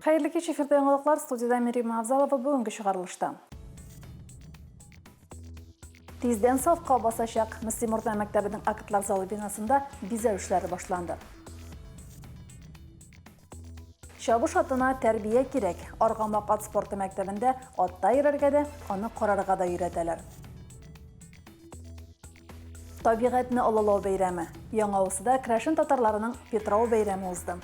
Хәерле кич, эфирдә яңалыклар, студиядә Мирима Авзалова бүгенге чыгарылышта. Тиздән сафка басачак Мөслим урта мәктәбенең актлар залы бинасында бизәү эшләре башланды. Чабыш атына тәрбия кирәк. Аргамак ат спорты мәктәбендә атта йөрергә дә, аны карарга да өйрәтәләр. Табигатьне олылау бәйрәме. Яңа Усыда керәшен татарларының Питрау бәйрәме узды.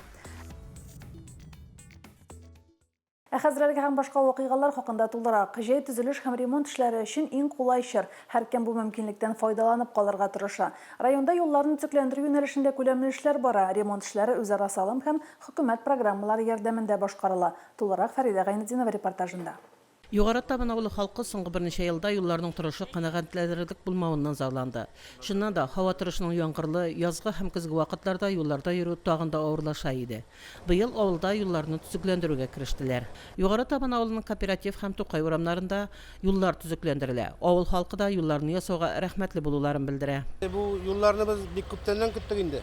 Ә хәзер әлеге һәм башка вакыйгалар хакында тулырак. Җәй төзелеш һәм ремонт эшләре өчен иң кулай чор. Һәркем бу мөмкинлектән файдаланып калырга тырыша. Районда юлларны төзекләндерү юнәлешендә күләмле эшләр бара. Ремонт эшләре үзара салым һәм хөкүмәт программалары ярдәмендә башкарыла. Тулырак Фәридә Гайнетдинова репортажында. Югары Табын авылы халкы соңгы берничә елда юлларның торышы канәгатьләндерерлек булмавыннан зарланды. Чыннан да, һава торышының яңгырлы, язгы һәм көзге вакытларда юлларда йөрү тагын да авырлаша иде. Быел авылда юлларны төзекләндерүгә керештеләр. Югары Табын авылының Кооператив һәм Тукай урамнарында юллар төзекләндерелә. Авыл халкы да юлларны ясауга рәхмәтле булуларын белдерә. Бу юлларны без бик күптәннән көттек инде.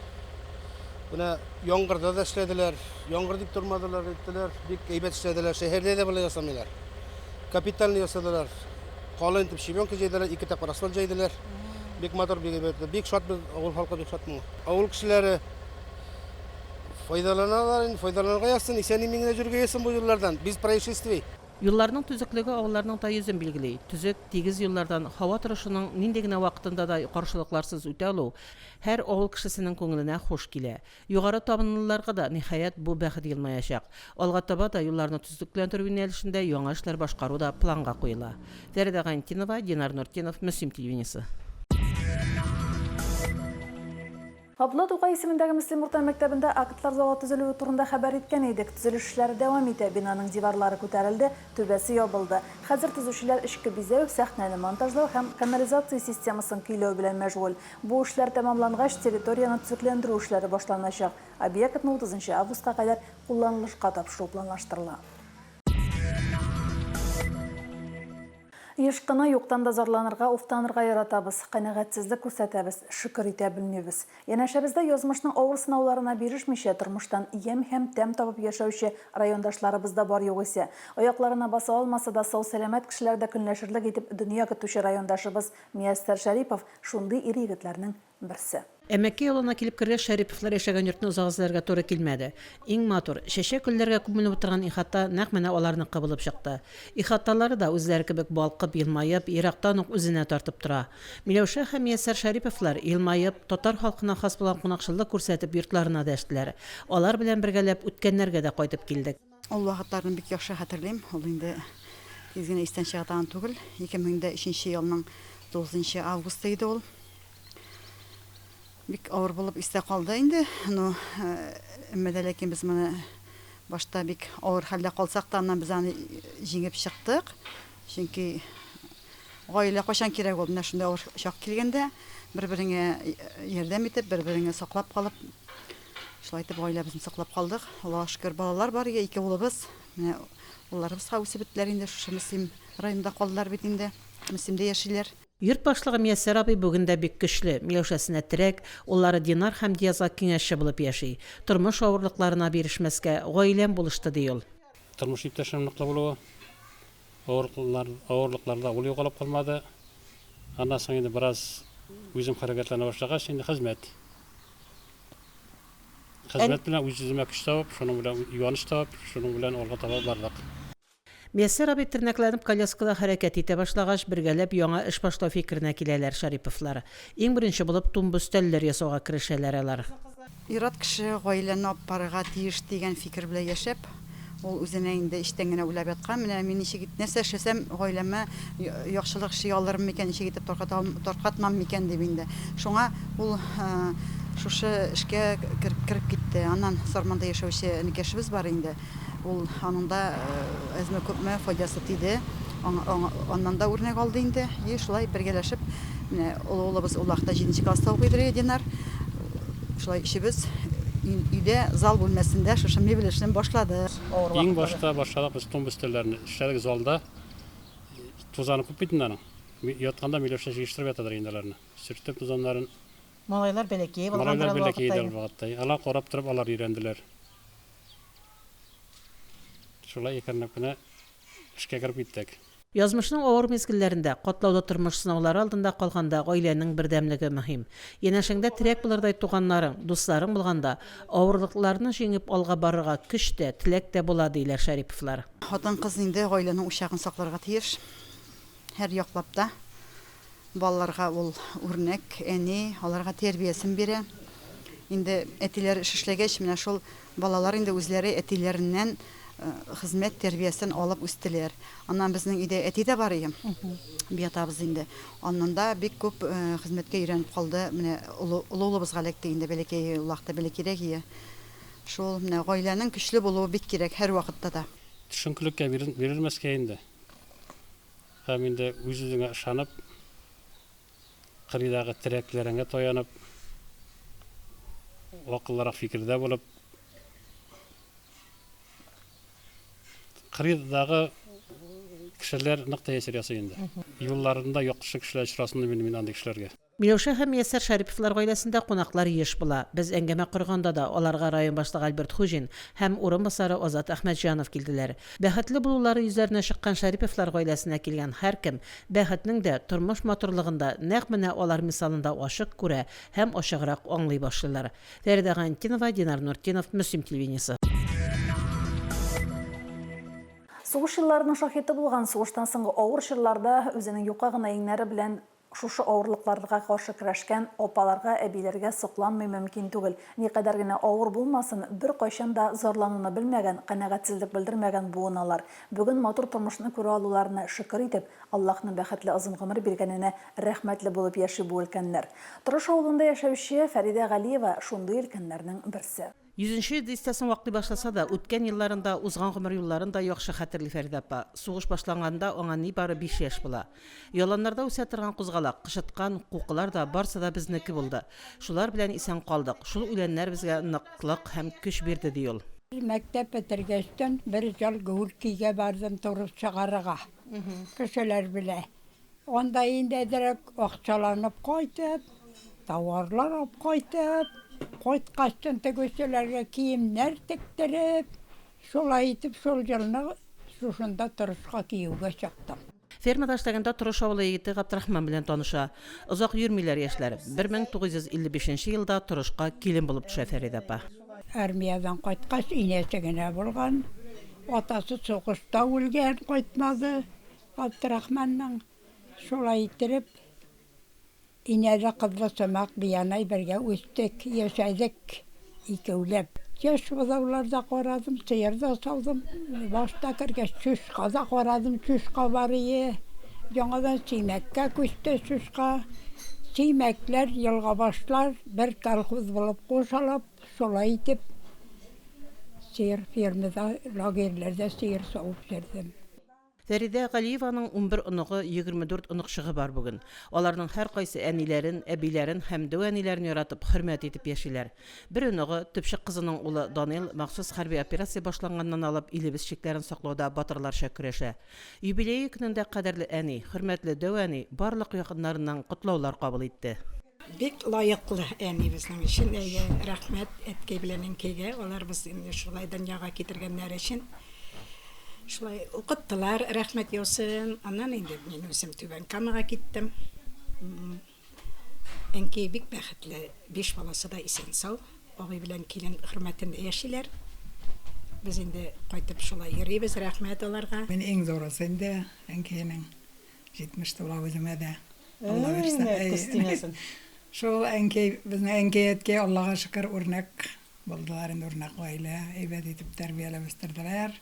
Менә яңгырда да эшләделәр, яңгыр дип тормадылар, иттеләр, бик әйбәт эшләделәр. Шәһәрдә дә болай ясамыйлар. Капитальный ясадылар. Калын итеп щебенка җәйделәр, ике тапкыр асфальт җәйделәр. Бик матур, бик әйбәт. Бик шатбыз, авыл халкы бик шат моңа. Авыл кешеләре файдаланалар инде, файдаланырга язсын, исән-имин генә йөрергә язсын бу юллардан, без происшествий. Юлларның төзеклеге авылларның да йөзен билгели. Төзек, тигез юллардан һава торышының нинди генә вакытында да каршылыкларсыз үтә алу һәр авыл кешесенең күңеленә хуш килә. Югары Табынлыларга да, ниһаять, бу бәхет елмаячак. Алга таба да юлларны төзекләндерү юнәлешендә яңа эшләр башкару да планга куела. Фәридә Гайнтинова, Динар Нуртдинов, Мөслим телевидениесе. Габдулла Тукай исемендәге Мөслим урта мәктәбендә актлар залы төзелүе турында хәбәр иткән идек. Төзелеш эшләре дәвам итә, бинаның диварлары күтәрелде, түбәсе ябылды. Хәзер төзүчеләр эчке бизәү, сәхнәне монтажлау һәм канализация системасын көйләү белән мәшгуль. Бу эшләр тәмамлангач, территорияне төзекләндерү эшләре башланачак. Объектны 30 нчы августка кадәр кулланылышка тапшыру планлаштырыла. Еш кына юктан да зарланырга, уфтанырга яратабыз, канәгатьсезлек күрсәтәбез, шөкер итә белмибез. Янәшәбездә язмышның авыр сынауларына бирешмичә, тормыштан ямь һәм тәм табып яшәүче райондашларыбыз да бар югыйсә. Аякларына баса алмаса да, сау-сәламәт кешеләр дә көнләшерлек итеп дөнья көтүче райондашыбыз Мияссәр Шәрипов шундый ир-егетләрнең берсе. Әмәкәй авылына килеп кергәч, Шәриповлар яшәгән йортны озак эзләргә туры килмәде. Иң матур, чәчәк-гөлләргә күмелеп утырган ихата нәкъ менә аларныкы булып чыкты. Ихаталары да үзләре кебек балкып, елмаеп, ерактан ук үзенә тартып тора. Миләүшә һәм Мияссәр Шәриповлар, елмаеп, татар халкына хас булган кунакчыллык күрсәтеп, йортларына дәштеләр. Алар белән бергәләп үткәннәргә дә кайтып килдек. Ул вакытларны бик яхшы хәтерлим. Ул инде тиз генә истән чыга торган түгел. 2003 елның 9 августы иде ул. Бик авыр булып истә калды инде. Ну, әмма дә ләкин без моны башта бик авыр хәлдә калсак та, аннан без аны җиңеп чыктык. Чөнки гаилә кайчан кирәк ул? Менә шундый авыр чак килгәндә, бер-береңә ярдәм итеп, бер-береңне саклап калып, шулай итеп гаиләбезне саклап калдык. Аллага шөкер, балалар бар, ике улыбыз. Менә улларыбыз үсеп беттеләр инде, шушы Мөслим районында калдылар бит инде. Мөслимдә яшиләр. Йорт башлыгы Мияссәр абый бүген дә бик көчле, Миләүшәсенә терәк, уллары Динар һәм Диязга киңәшче булып яши. Тормыш авырлыкларына бирешмәскә, гаиләм булышты, ди ул. Тормыш иптәшенең ныклы булуы, авырлыклар, авырлыкларда ул югалып калмады. Аннан соң инде бераз үзем хәрәкәтләнә башлагач, инде хезмәт. Хезмәт белән үз-үземә көч табып, шуның белән юаныч табып, шуның белән алга таба бардык. Мияссәр абый тернәкләнеп коляскада хәрәкәт итә башлагач, бергәләп яңа эш башлау фикеренә киләләр Шәриповлар. Иң беренче булып тумба өстәлләр ясауга керешәләр алар. Ир-ат кеше гаиләне алып барырга тиеш дигән фикер белән яшәп, ул үзенә инде эчтән генә уйлап яткан, менә мин ничек итеп, нәрсә эшләсәм, гаиләмә яхшылык эшли алырмын микән, ничек итеп тарката таркатмам микән дип инде. Шуңа ул шушы эшкә кереп кереп китте. Аннан Сарманда яшәүче энекәшебез бар инде. Ул аның да әзме-күпме файдасы тиде. Аннан да үрнәк алды инде. И шулай бергәләшеп, менә олы улыбыз ул вакытта җиденче класста укыйдыр иде, Динар. Шулай өчебез өйдә, зал бүлмәсендә шушы мебель эшен башладык. Иң башта башладык без тумба өстәлләрне. Эшләдек залда. Тузаны күп бит инде аның. Ятканда Миләүшә җыештырып ятадыр инде аларны. Сөртеп тузаннарын. Малайлар бәләкәй булгандыр ул вакытта. Малайлар бәләкәй иде ул вакытта. Алар карап торып, алар өйрәнделәр. Шулай әкренләп кенә эшкә кереп киттек. Язмышның авыр мизгелләрендә, катлаулы тормыш сынаулары алдында калганда гаиләнең бердәмлеге мөһим. Янәшәңдә терәк булырдай туганнарың, дусларың булганда, авырлыкларны җиңеп алга барырга көч тә, теләк тә була, диләр Шәриповлар. Хатын-кыз инде гаиләнең учагын сакларга тиеш. Һәр яклап та. Балаларга ул үрнәк, әни, аларга тәрбиясен бирә. Инде әтиләре эш эшләгәч, менә шул балалар инде үзләре әтиләреннән хезмәт тәрбиясен алып үстеләр. Аннан безнең өйдә әти дә бар иде, биатабыз инде. Аннан да бик күп хезмәткә өйрәнеп калды. Менә олы улыбызга эләкте инде, бәләкәй вакытта бәләкәйрәк ие. Шул менә гаиләнең көчле булуы бик кирәк һәрвакытта да. Төшенкелеккә бирелмәскә инде. Һәм инде үз-үзеңә ышанып, кырыйдагы терәкләреңә таянып, акыллырак фикердә булып, кырыйдагы кешеләр нык тәэсир ясый инде. Юлларында яхшы кешеләр очрасын дим инде мин андый кешеләргә. Миләүшә һәм Мияссәр Шәриповлар гаиләсендә кунаклар еш була. Без әңгәмә корганда да аларга район башлыгы Альберт Хуҗин һәм урынбасары Азат Әхмәтҗанов килделәр. Бәхетле булулары йөзләренә чыккан Шәриповлар гаиләсенә килгән һәркем бәхетнең дә, тормыш матурлыгын да нәкъ менә алар мисалында ачык күрә һәм ачыграк аңлый башлыйлар. Фәридә Гайнетдинова, Динар Нуртдинов, Мөслим телевидениесе. Сугыш елларының шаһиты булган, сугыштан соңгы авыр чорларда үзенең юка гына иңнәре белән Шушы авырлыкларга каршы көрәшкән апаларга, әбиләргә сокланмый мөмкин түгел. Никадәр генә авыр булмасын, беркайчан да зарлануны белмәгән, канәгатьсезлек белдермәгән буын алар. Бүген матур тормышны күрә алуларына шөкер итеп, Аллаһның бәхетле озын гомер биргәненә рәхмәтле булып яши бу өлкәннәр. Торыш авылында яшәүче Фәридә Галиева шундый өлкәннәрнең берсе. Йөзенче дистәсен ваклый башласа да, үткән елларын да, узган гомер юлларын да яхшы хәтерли Фәридә апа. Сугыш башланганда аңа нибары биш яшь була. Яланнарда үсә торган кузгалак, кычыткан, кукылар да, барсы да безнеке булды. Шулар белән исән калдык, шул үләннәр безгә ныклык һәм көч бирде, ди ул. Мәктәп бетергәчтен бер ел Гүркигә бардым торф чыгарырга, кешеләр белә. Анда инде әзрәк акчаланып кайтып, товарлар алып кайтып, кайткачтын тегүчеләргә киемнәр тектереп, шулай итеп шул елны шушында Торышка кияүгә чыктым. Фермада эшләгәндә Торыш авылы егете Габдрахман белән таныша. Озак йөрмиләр яшьләр. 1955 нче елда Торышка килен булып төшә Фәридә апа. Армиядән кайткач, инәсе генә булган. Атасы сугышта үлгән, кайтмады. Габдрахманның шулай иттереп, инәле-кызлы сымак бианай бергә үстек, яшәдек икәүләп. Яшь бозаулар да карадым, сыер да саудым. Башта кергәч, чучка да карадым, чучка бар ие. Яңадан Симәккә күчте чучка. Симәкләр, Елгабашлар бер колхоз булып кушылып, шулай итеп, сыер фермада, лагерьләрдә сыер савып йөрдем. Фәридә Галиеваның 11 оныгы, 24 оныкчыгы бар бүген. Аларның һәркайсы әниләрен, әбиләрен һәм дәү әниләрен яратып, хөрмәт итеп яшиләр. Бер оныгы, төпчек кызының улы Данил махсус хәрби операция башланганнан алып илебез чикләрен саклауда батырларча көрәшә. Юбилее көнендә кадерле әни, хөрмәтле дәү әни барлык якыннарыннан котлаулар кабул итте. Бик лаеклы әни безнең өчен, әйе, рәхмәт әткәй белән әнкәйгә, алар безне шулай дөньяга китергәннәре өчен. Шулай укыттылар, рәхмәт яусын. Аннан инде мин үзем Түбән Камага киттем. Әнкәй бик бәхетле, биш баласы да исән-сау, абый белән килен хөрмәтендә яшиләр. Без инде кайтып шулай йөрибез, рәхмәт аларга. Мин иң зурысы инде әнкәйнең. 70 тула үземә дә. Алла бирсә. Күз тимәсен. Шул әнкәй, безнең әнкәй, әткәй, Аллага шөкер, үрнәк булдылар инде, үрнәк гаилә, әйбәт итеп тәрбияләп үстерделәр.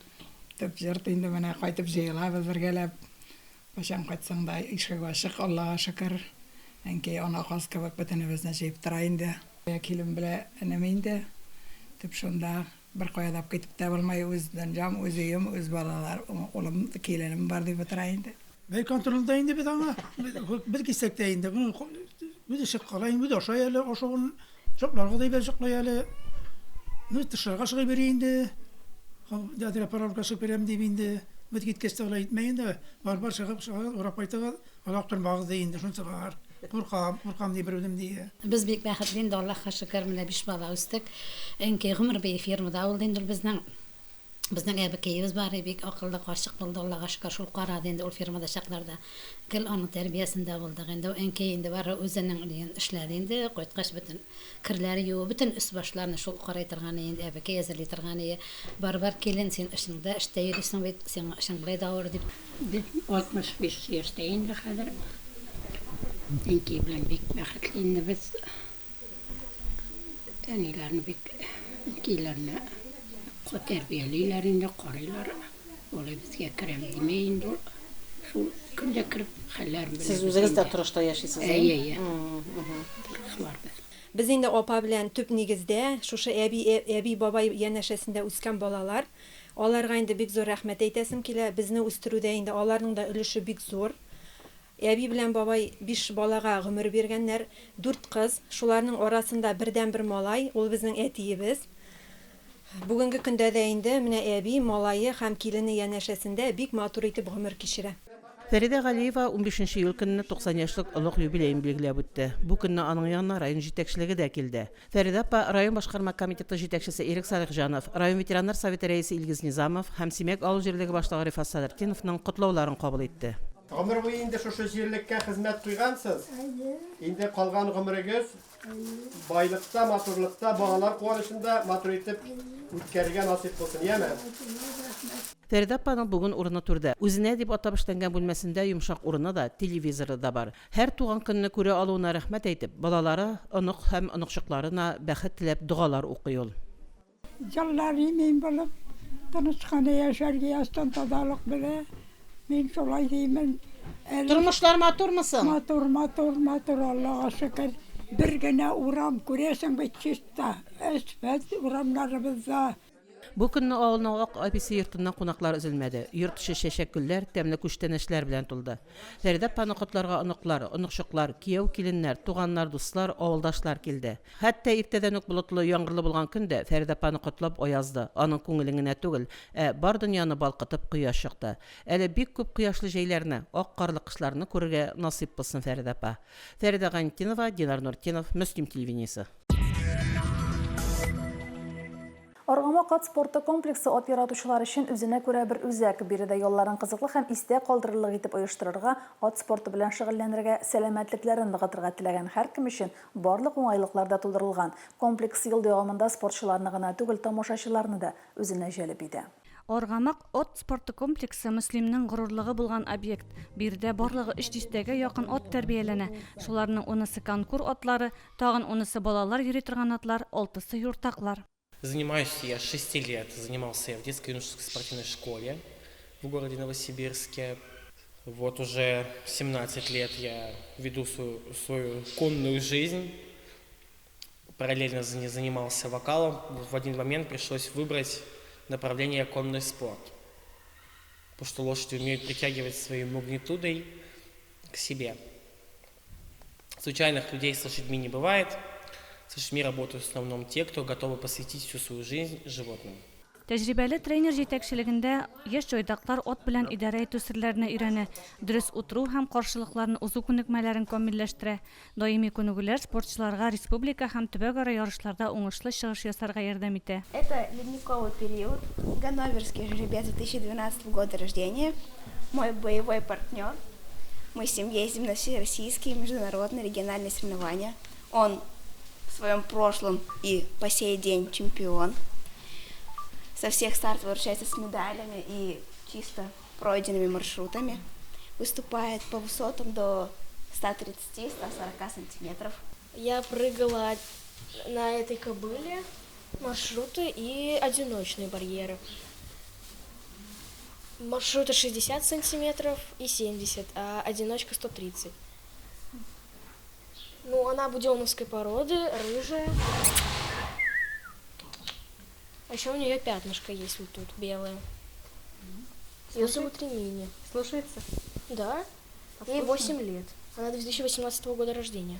Төп йорт инде менә кайтып җыелабыз бергәләп. Кайчан кайтсаң да ишек ачык, Аллага шөкер. Әнкәй ана каз кебек бөтенебезне җыеп тора инде. Килен белән энем инде. Төп шунда. Беркая да китеп тә булмый, үз дөньям, үз өем, үз балалар, улым, киленем бар дип утыра инде. Бер контрольдә инде без аңа, без китсәк тә инде, үзе чыккалай, үзе ашай әле, ашавын чокларга да әйбәт чоклый әле. Ну, тышларга чыгып йөри инде. Әзрәк паровка чыгып керәм дип инде. Без киткәч тә алай итмәй инде. Бар, бар чыгып, чыгыгыз, урап кайтыгыз. Озак тормагыз, ди инде, шунысы бар. Куркам, куркам ди берүзем, ди. Без бик бәхетле инде, Аллаһка шөкер, менә биш бала үстек. Әнкәй гомер буе фермада булды инде ул безнең. Безнең әбекәебез бар иде, бик акыллы карчык булды, Аллага шөкер, шул карады инде ул фермада чакларда. Гел аның тәрбиясендә булдык инде. Әнкәй инде бары үзенең ниен эшләде инде, кайткач бөтен керләр юу, бөтен өс-башларны шул карый торган иде инде, әбекәй әзерли торган иде. Бар, бар, килен, син эшеңдә, эштә йөрисең бит, сиңа эшең болай да авыр, дип. Без 65 яшьтә инде хәзер. Әнкәй белән бик бәхетле инде без. Әниләрне бик, әнкәйләрне тәрбиялиләр инде, карыйлар. Алай безгә керәм димәй инде ул. Шул көндә кереп хәлләрен беләбез. Сез үзегез дә торышта яшисез, әйе? Әйе, әйе. Торышлар без. Без инде апа белән төп нигездә шушы әби, әби, бабай янәшәсендә үскән балалар. Аларга инде бик зур рәхмәт әйтәсем килә. Безне үстерүдә инде аларның да өлеше бик зур. Әби белән бабай биш балага гомер биргәннәр. Дүрт кыз, шуларның арасында бердәнбер малай, ул безнең әтиебез. Бүгенге көндә дә инде менә әби, малае һәм килене янәшәсендә бик матур итеп гомер кичерә. Фәридә Галиева унбишенче июль көнне 90 яшьлек олуг юбилеен билгеләп үтте. Бу көнне аның янына район җитәкчелеге дә килде. Фәридә апа район башкарма комитеты җитәкчесе Ирек Салихҗанов, район ветераннар советы рәисе Илгиз Низамов һәм Симәк авыл җирлеге башлыгы Рифат Садретдиновның котлауларын кабул итте. Гомер буе инде шушы җирлеккә хезмәт куйгансыз. Әйе. Инде калган гомерегез байлыкта, матурлыкта, балалар куанычында матур итеп үткәрергә насыйп булсын, яме? Рәхмәт. Фәридә апаның бүген урыны түрдә. Үзенә дип атап эшләнгән бүлмәсендә йомшак урыны да, телевизоры да бар. Һәр туган көнне күрә алуына рәхмәт әйтеп, балалары, онык һәм оныкчыкларына бәхет теләп догалар укый ул. Җыллар имин булып, тыныч кына яшәргә язсын тазалык белә. Мин шулай димен. Әле Тормышлар матурмы соң? Матур, матур, матур, Аллага шөкер. Бер генә урам күрәсең бит чиста, әсфәлт урамнарыбызда. Бу көнне авылның Ак әбисе йортыннан кунаклар өзелмәде. Йорт эче чәчәк-гөлләр, тәмле күчтәнәчләр белән тулды. Фәридә апаны котларга оныклар, оныкчыклар, кияү-киленнәр, туганнар, дуслар, авылдашлар килде. Хәтта иртәдән үк болытлы, яңгырлы булган көн дә Фәридә апаны котлап аязды, аның күңелен генә түгел, ә бар дөньяны балкытып кояш чыкты. Әле бик күп кояшлы җәйләрне, ак карлы кышларны күрергә насыйп булсын, Фәридә апа. Фәридә Гайнетдинова, Динар Нуртдинов, Мөслим телевидениесе. Аргамак ат спорты комплексы ат яратучылар өчен үзенә күрә бер үзәк. Биредә ялларын кызыклы һәм истә калдырырлык итеп оештырырга, ат спорты белән шөгыльләнергә, сәламәтлекләрен ныгытырга теләгән һәркем өчен барлык уңайлыклар да тудырылган. Комплекс ел дәвамында спортчыларны гына түгел, тамашачыларны да үзенә җәлеп итә. Аргамак ат спорты комплексы Мөслимнең горурлыгы булган объект. Биредә барлыгы өч дистәгә якын ат тәрбияләнә. Шуларның унысы конкур атлары, тагын унысы балалар йөри торган атлар, алтысы юртаклар. Занимаюсь я с шести лет. Занимался я в детско-юношеской спортивной школе в городе Новосибирске. Вот уже 17 лет я веду свою, свою конную жизнь. Параллельно занимался вокалом. В один момент пришлось выбрать направление конный спорт. Потому что лошади умеют притягивать своей магнитудой к себе. Случайных людей с лошадьми не бывает. С лошадьми работают в основном те, кто готовы посвятить всю свою жизнь животным. Тәҗрибәле тренер җитәкчелегендә яшь җайдаклар ат белән идарә итү серләренә өйрәнә, дөрес утыру һәм каршылыкларны узу күнекмәләрен камилләштерә. Даими күнегүләр спортчыларга республика һәм төбәкара ярышларда уңышлы чыгыш ясарга ярдәм итә. Это ледниковый период, ганноверский жеребец 2012 года рождения, мой боевой партнер. Мы с ним ездим на всероссийские, международные, региональные соревнования. Он в своем прошлом и по сей день чемпион. Со всех стартов возвращается с медалями и чисто пройденными маршрутами. Выступает по высотам до 130-140 сантиметров. Я прыгала на этой кобыле маршруты и одиночные барьеры. Маршруты 60 сантиметров и 70, а одиночка 130. Ну, она буденовской породы, рыжая. А еще у нее пятнышко есть вот тут, белое. Ее зовут Ремини. Слушается? Да. Ей 8 лет. Она 2018 года рождения.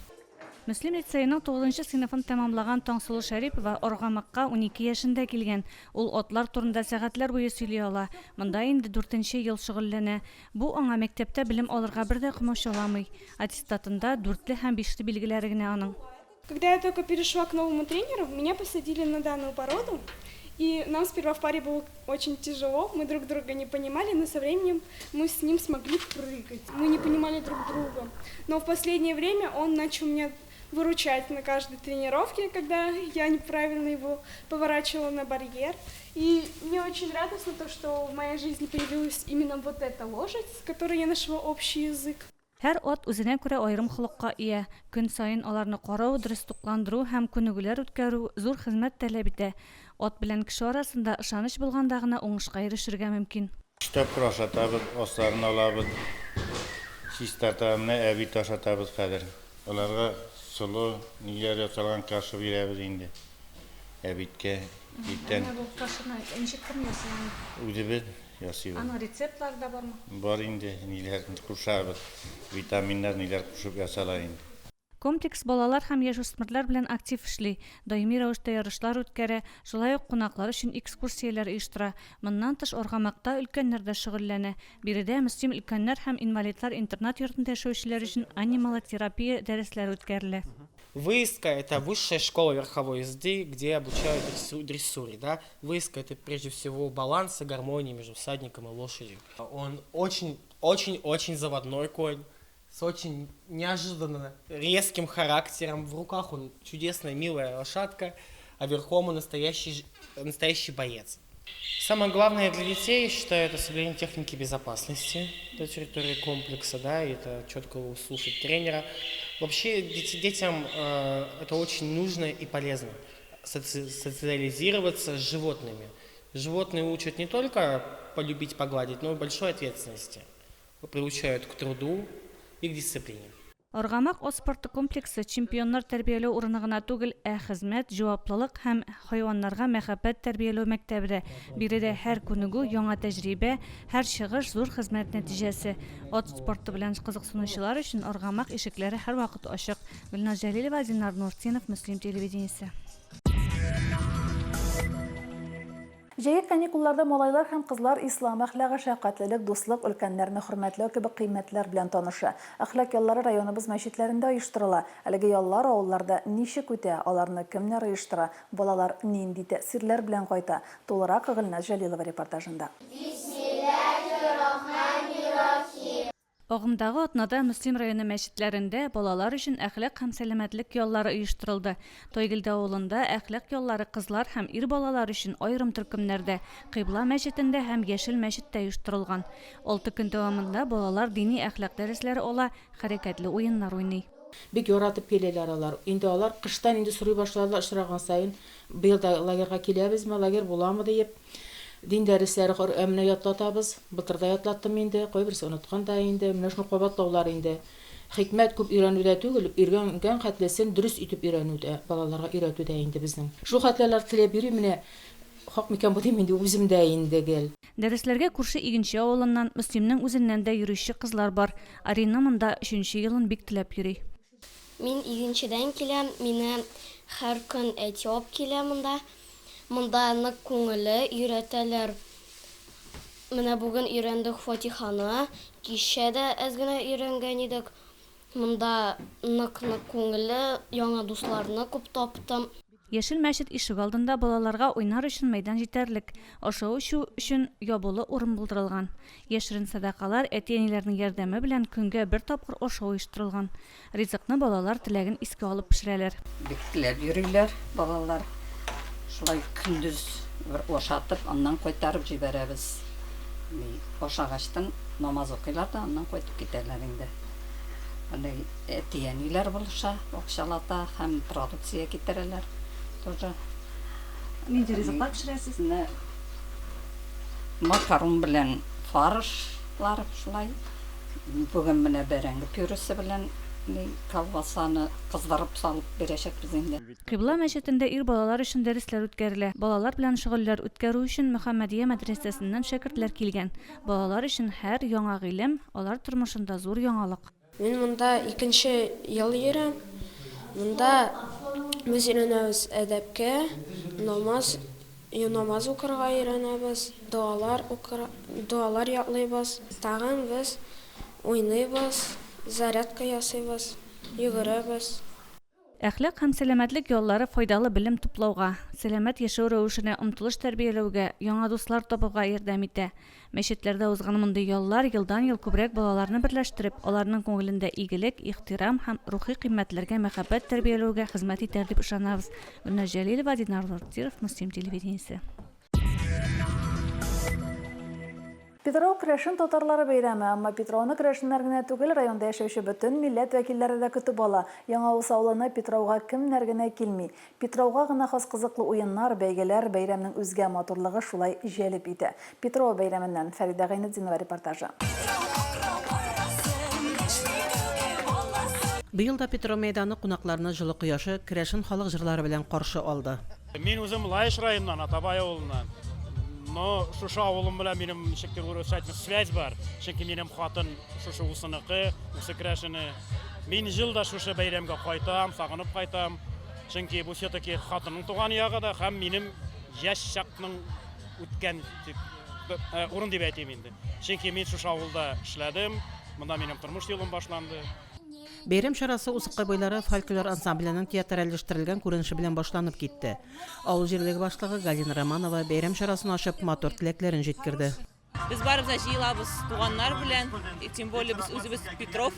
Мөслим лицееның тугызынчы сыйныфын тәмамлаган Таңсылу Шәрипова Аргамакка унике яшендә килгән. Ул атлар турында сәгатьләр буе сөйли ала. Монда инде дүртенче ел шөгыльләнә. Бу аңа мәктәптә белем алырга бер дә комачауламый. Аттестатында дүртле һәм бишле билгеләре генә аның. Когда я только перешла к новому тренеру, меня посадили на данную породу. И нам сперва в паре было очень тяжело, мы друг друга не понимали, но со временем мы с ним смогли прыгать. Мы не понимали друг друга. Но в последнее время он начал меня выручать на каждой тренировке, когда я неправильно его поворачивала на барьер. И мне очень радостно то, что в моей жизни появилась именно вот эта лошадь, с которой я нашла общий язык. Һәр ат үзенә күрә аерым холыкка ия. Көн саен аларны карау, дөрес тукландыру һәм күнегүләр үткәрү зур хезмәт таләп итә. Ат белән кеше арасында ышаныч булганда гына уңышка ирешергә мөмкин. Өч тапкыр ашатабыз, асларын алабыз, чистартабыз, менә әби ашатабыз хәзер. Аларга солы, ниләр ясалган каша бирәбез инде. Әбиткә иртән. Менә бу кашаны ничек кем ясый аны? Үзебез ясыйбыз. Аның рецептлары да бармы? Бар инде, ниләр кушабыз, витаминнар ниләр кушып ясала инде. Комплекс балалар һәм яшүсмерләр белән актив эшли, даими рәвештә ярышлар үткәрә, шулай ук кунаклар өчен экскурсияләр оештыра. Моннан тыш, Аргамакта өлкәннәр дә шөгыльләнә. Биредә Мөслим өлкәннәр һәм инвалидлар интернат-йортында яшәүчеләр өчен анималотерапия дәресләре үткәрелә. Выездка – это высшая школа верховой езды, где обучают дрессуре. Да? Выездка – это прежде всего баланс и гармония между всадником и лошадью. Он очень-очень-очень заводной конь, с очень неожиданно резким характером. В руках он чудесная, милая лошадка, а верхом он настоящий, настоящий боец. Самое главное для детей, я считаю, это соблюдение техники безопасности на территории комплекса, да, и это четко слушать тренера. Вообще детям это очень нужно и полезно социализироваться с животными. Животные учат не только полюбить, погладить, но и большой ответственности. Приучают к труду и к дисциплине. Аргамак ат спорты комплексы чемпионнар тәрбияләү урыны гына түгел, ә хезмәт, җаваплылык һәм хайваннарга мәхәббәт тәрбияләү мәктәбе дә. Биредә һәр күнегү, яңа тәҗрибә, һәр чыгыш, зур хезмәт нәтиҗәсе. Ат спорты белән кызыксынучылар өчен Аргамак ишекләре һәрвакыт ачык. Гөлназ Җәлилова, Динар Нуртдинов, Мөслим телевидениесе. Җәйге каникулларда малайлар һәм кызлар ислам әхлагы, шәфкатьлелек, дуслык, өлкәннәрне хөрмәтләү кебек кыйммәтләр белән таныша. Әхлак яллары районыбыз мәчетләрендә оештырыла. Әлеге яллар авылларда ничек үтә, аларны кемнәр оештыра, балалар нинди тәэсирләр белән кайта, тулырак Гөлназ Җәлилова репортажында. Бисмилләһир-рахманир-рахим. Агымдагы атнада Мөслим районы мәчетләрендә балалар өчен әхлак һәм сәламәтлек яллары оештырылды. Тойгелде авылында әхлак яллары кызлар һәм ир балалар өчен аерым төркемнәрдә, Кыйбла мәчетендә һәм Яшел мәчеттә оештырылган. Алты көн дәвамында балалар дини әхлак дәресләре ала, хәрәкәтле уеннар уйный. Бик яратып киләләр алар. Инде алар кыштан инде сорый башладылар очраган саен, быел да лагерьга киләбезме, лагерь буламы диеп. Дин дәресләре Коръәнне ятлатабыз. Былтыр да ятлаттым инде, кайберсе оныткан да инде. Менә шуны кабатлаулар инде. Хикмәт күп өйрәнүдә түгел, өйрәнгән хәтлесен дөрес итеп өйрәнүдә, балаларга өйрәтүдә инде безнең. Шул хәтле алар теләп йөри, менә хак микән бу дим инде үзем дә инде гел. Дәресләргә күрше Игенче авылыннан, Мөслимнең үзеннән дә йөрүче кызлар бар. Арина монда өченче елын бик теләп йөри. Мин Игенчедән киләм, мине һәр көн әти алып килә монда. Монда нык күңелле, өйрәтәләр. Менә бүген өйрәндек Фатиханы, кичә дә әз генә өйрәнгән идек. Монда нык-нык күңелле, яңа дусларны күп таптым. Яшел мәчет ишегалдында балаларга уйнар өчен мәйдан җитәрлек, ашау-эчү өчен ябулы урын булдырылган. Яшерен сәдакалар, әти-әниләрнең ярдәме белән көнгә бер тапкыр ашау оештырылган. Ризыкны балалар теләген искә алып пешерәләр. Бик теләп йөриләр балалар. Шулай көндез бер ашатып, аннан кайтарып җибәрәбез. Ни, ашагачтын намаз укыйлар да, аннан кайтып китәләр инде. Ни, әти-әниләр булыша, акчалата һәм продукция китерәләр тоже. Нинди ризыклар пешерәсез? Менә макарон белән фаршлар шулай. Бүген менә бәрәңге пюресы белән ни, колбасаны кыздырып салып бирәчәкбез инде. Кыйбла мәчетендә ир балалар өчен дәресләр үткәрелә. Балалар белән шөгыльләр үткәрү өчен Мөхәммәдия мәдрәсәсеннән шәкертләр килгән. Балалар өчен һәр яңа гыйлем, алар тормышында зур яңалык. Мин монда икенче ел йөрәм. Монда без өйрәнәбез әдәпкә, намаз, намаз укырга өйрәнәбез, догалар укыр, догалар ятлыйбыз. Тагын без уйныйбыз, зарядка ясыйбыз, йөгерәбез. Әхлак һәм сәламәтлек яллары файдалы белем туплауга, сәламәт яшәү рәвешенә омтылыш тәрбияләүгә, яңа дуслар табуга ярдәм итә. Мәчетләрдә узган мондый яллар елдан-ел күбрәк балаларны берләштереп, аларның күңелендә игелек, ихтирам һәм рухи кыйммәтләргә мәхәббәт тәрбияләүгә хезмәт итәр дип ышанабыз. Гөлназ Җәлилова, Динар Нуртдинов, Мөслим телевидениесе. Питрау, керәшен татарлары бәйрәме. Әмма Питрауны керәшеннәр генә түгел, районда яшәүче бөтен милләт вәкилләре дә көтеп ала. Яңа Усы авылына Питрауга кемнәр генә килми. Питрауга гына хас кызыклы уеннар, бәйгеләр, бәйрәмнең үзгә матурлыгы шулай җәлеп итә. Питрау бәйрәменнән Фәридә Гайнетдинова репортажы. Быел да Питрау мәйданы кунакларны җылы кояшы, керәшен халык җырлары белән каршы алды. Мин үзем Лаеш районыннан, Атабай авылыннан. Но шушы авылым белән минем ничектер урысча әйтмә связь бар. Чөнки минем хатын шушы Усыныкы, Усы керәшене. Мин ел да шушы бәйрәмгә кайтам, сагынып кайтам. Чөнки бу все-таки хатынның туган ягы да һәм минем яшь чакның үткән дип, э, урын дип әйтим инде. Чөнки мин шушы авылда эшләдем, монда минем тормыш юлым башланды. Бәйрәм чарасы Усыкай буйлары фольклор ансамбленең театральләштерелгән күренеше белән башланып китте. Авыл җирлеге башлыгы Галина Романова бәйрәм чарасын ачып, матур теләкләрен җиткерде. Без барыбыз да җыелабыз туганнар белән, и тем более без үзебез Петров.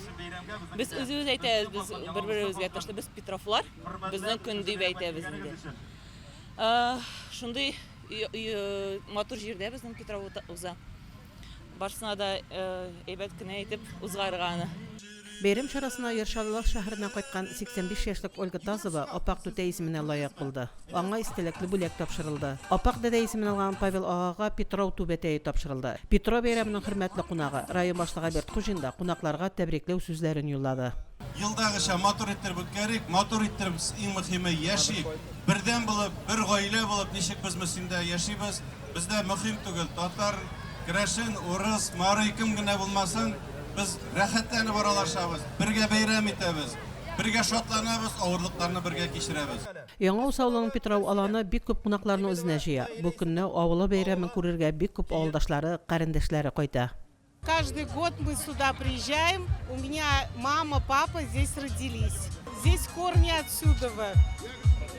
Без үзебез әйтәбез, без бер-беребезгә то, что без Петровлар, безнең көн дип әйтәбез инде. Шундый матур җирдә безнең Петров уза. Барсына да әйбәт кенә итеп узгарырга аны. Бәйрәм чарасына Яр Чаллы шәһәреннән кайткан 85 яшьлек Ольга Тазова Апак түтәй исеменә лаек булды. Аңа истәлекле бүләк тапшырылды. Апак дәдәй исемен алган Павел агага Питрау түбәтәе тапшырылды. Питрау бәйрәменең хөрмәтле кунагы, район башлыгы Альберт Хуҗин да кунакларга тәбрикләү сүзләрен юллады. Елдагыча матур иттереп үткәрик, матур иттереп, иң мөхиме, яшик. Бердәм булып, бер гаилә булып, ничек без Мөслимдә яшибез, бездә мөхим түгел, татар, керәшен, урыс, мари, кем генә булмасын, без рәхәтләнеп аралашабыз, бергә бәйрәм итәбез, бергә шатланабыз, авырлыкларны бергә кичерәбез. Яңа Усаулының Питрау аланы бик күп кунакларны үзенә җыя. Бу көнне авылы бәйрәмен күрергә бик күп авылдашлары, карендәшләре кайта. Каждый год мы сюда приезжаем. У меня мама, папа здесь родились. Здесь корни отсюда.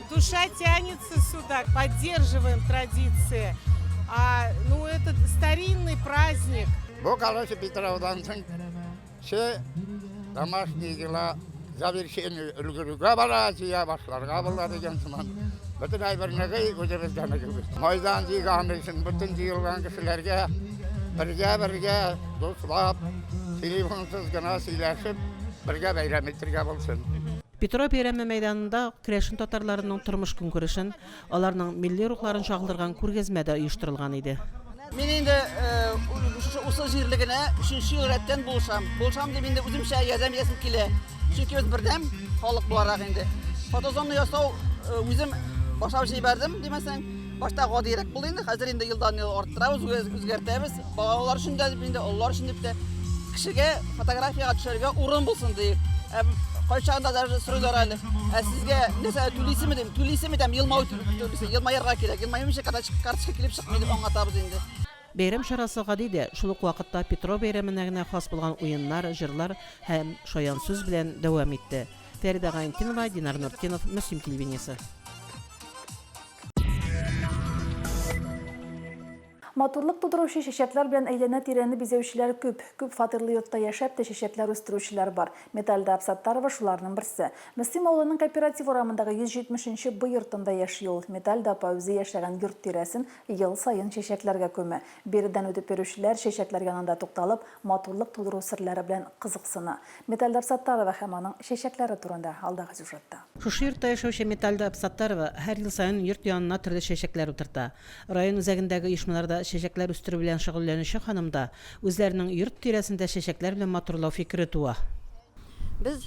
Душа тянется сюда. Поддерживаем традиции. А, ну, это старинный праздник. Бу, короче, Питраудан соң все домашние дела завершение өлгерүгә бара, җыя башларга була дигән сыман. Бөтен әйберне үзебездән өзүбез. Майдан җыйган өчен бөтен җыелган кешеләргә бергә-бергә дуслап, телефонсыз гына сөйләшеп, бергә бәйрәм итәргә булсын. Петро бәйрәме мәйданында керәшен татарларының тормыш-көнкүрешен, аларның милли рухларын чагылдырган күргәзмә дә оештырылган иде. Мин инде шушы Усы җирлегенә өченче ел рәттән булышам. Булышам дип инде үземчә ярдәм итәсем килә. Чөнки без бердәм халык буларак инде. Фотозонны ясау үзем башлап җибәрдем димәсәң, башта гадиерәк булды инде, хәзер инде елдан-ел арттырабыз, үзгәртәбез. Балалар өчен дә дип инде, олылар өчен дип тә. Кешегә фотографиягә төшәргә урын булсын диеп. Ә кайчагында даже сорыйлар әле, ә сезгә нәрсә түлисеме дим, түлисеме дим, елмаю түлисе, елмаерга кирәк, елмаймыйча карточка килеп чыкмый дип аңлатабыз инде. Бәйрәм чарасы гади дә, шул ук вакытта Петро бәйрәменә генә хас булган уеннар, җырлар һәм шаян сүз белән дәвам итте. Фәридә Гайнтинова, Динар Нуртдинов, Мөслим телевидениесе. Матурлык тудыручы чәчәкләр белән әйләнә-тирәне бизәүчеләр күп. Күп фатирлы йортта яшәп тә чәчәкләр үстерүчеләр бар. Метальда Абсаттарова шуларның берсе. Мөслим авылының Кооператив урамындагы 170 нче Б йортында яши ул. Метальда апа үзе яшәгән йорт тирәсен ел саен чәчәкләргә күмә. Биредән үтеп йөрүчеләр чәчәкләр янында тукталып, матурлык тудыру серләре белән кызыксына. Метальда Абсаттарова һәм аның чәчәкләре турында алдагы сюжетта. Шушы йортта яшәүче Метальда Абсаттарова һәр ел саен йорт янына төрле чәчәкләр утырта. Район үзәгендәге оешмаларда чәчәкләр үстерү белән шөгыльләнүче ханымда үзләренең йорт тирәсен дә чәчәкләр белән матурлау фикере туа. Без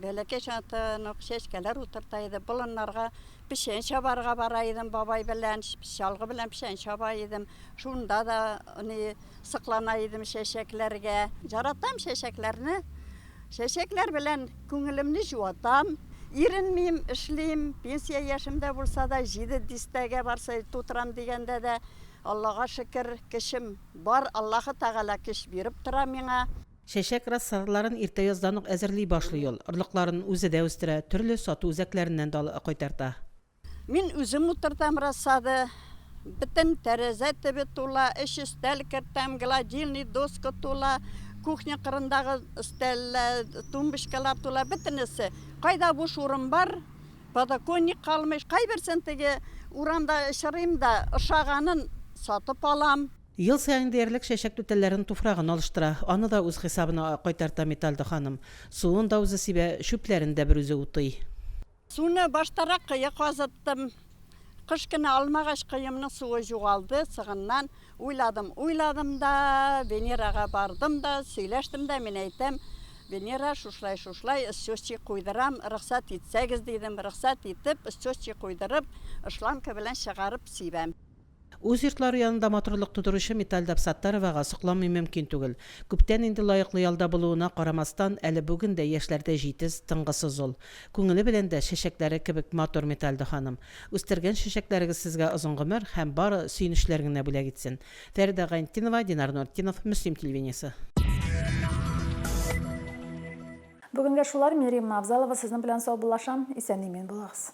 бәләкәй чактан ук чәчкәләр утырта идек, болыннарга печән чабарга бара идем бабай белән, чалгы белән печән чаба идем. Шунда да ни соклана идем чәчәкләргә. Яратам чәчәкләрне. Чәчәкләр белән күңелемне җуатам. Иренмим, эшлим. Пенсия яшемдә булса да, җиде дистәгә барса тутырам дигәндә дә, Аллага шөкер, көчем бар. Аллаһы Тәгалә көч биреп тора миңа. Чәчәк рассадаларын иртә яздан ук әзерли башлый ул. Орлыкларын үзе дә үстерә, төрле сату үзәкләреннән дә кайтарта. Мин үзем утыртам рассада. Бөтен тәрәзә төбе тула, өч өстәл кертәм, гладильный доска тула, кухня кырындагы өстәлләр, тумбочкалар тула, бөтенесе. Кайда буш урын бар, подоконник калмый. Кайберсен теге урамда очрыйм да, ошаганын сатып алам. Ел саен диярлек чәчәк түтәлләренең туфрагын алыштыра, аны да үз хисабына кайтарта Метальда ханым. Суын да үзе сибә, чүпләрен дә берүзе утый. Суны баштарак кое казыттым. Кыш көне алмагач, коемның суы югалды, сыгыннан. Уйладым, уйладым да, Венерага бардым да, сөйләштем дә, мин әйтәм, Венера, шушылай, шушылай, счетчик куйдырам, рөхсәт итсәгез, дидем. Рөхсәт итеп, счетчик куйдырып, шланга белән чыгарып сибәм. Үз йортлары янында матурлык тудыручы Митальда Саттаровага сокланмый мөмкин түгел. Күптән инде лаеклы ялда булуына карамастан, әле бүген дә яшьләрдәй җитез, тынгысыз ул. Күңеле белән дә чәчәкләре кебек матур Митальда ханым. Үстергән чәчәкләрегез сезгә озын гомер һәм бары сөенечләр генә бүләк итсен. Фәридә Гайнтдинова, Динар Нуртдинов, Мөслим телевидениесе. Бүгенгә шулар, мин Римма Авзалова сезнең белән саубуллашам, исән-имин булыгыз.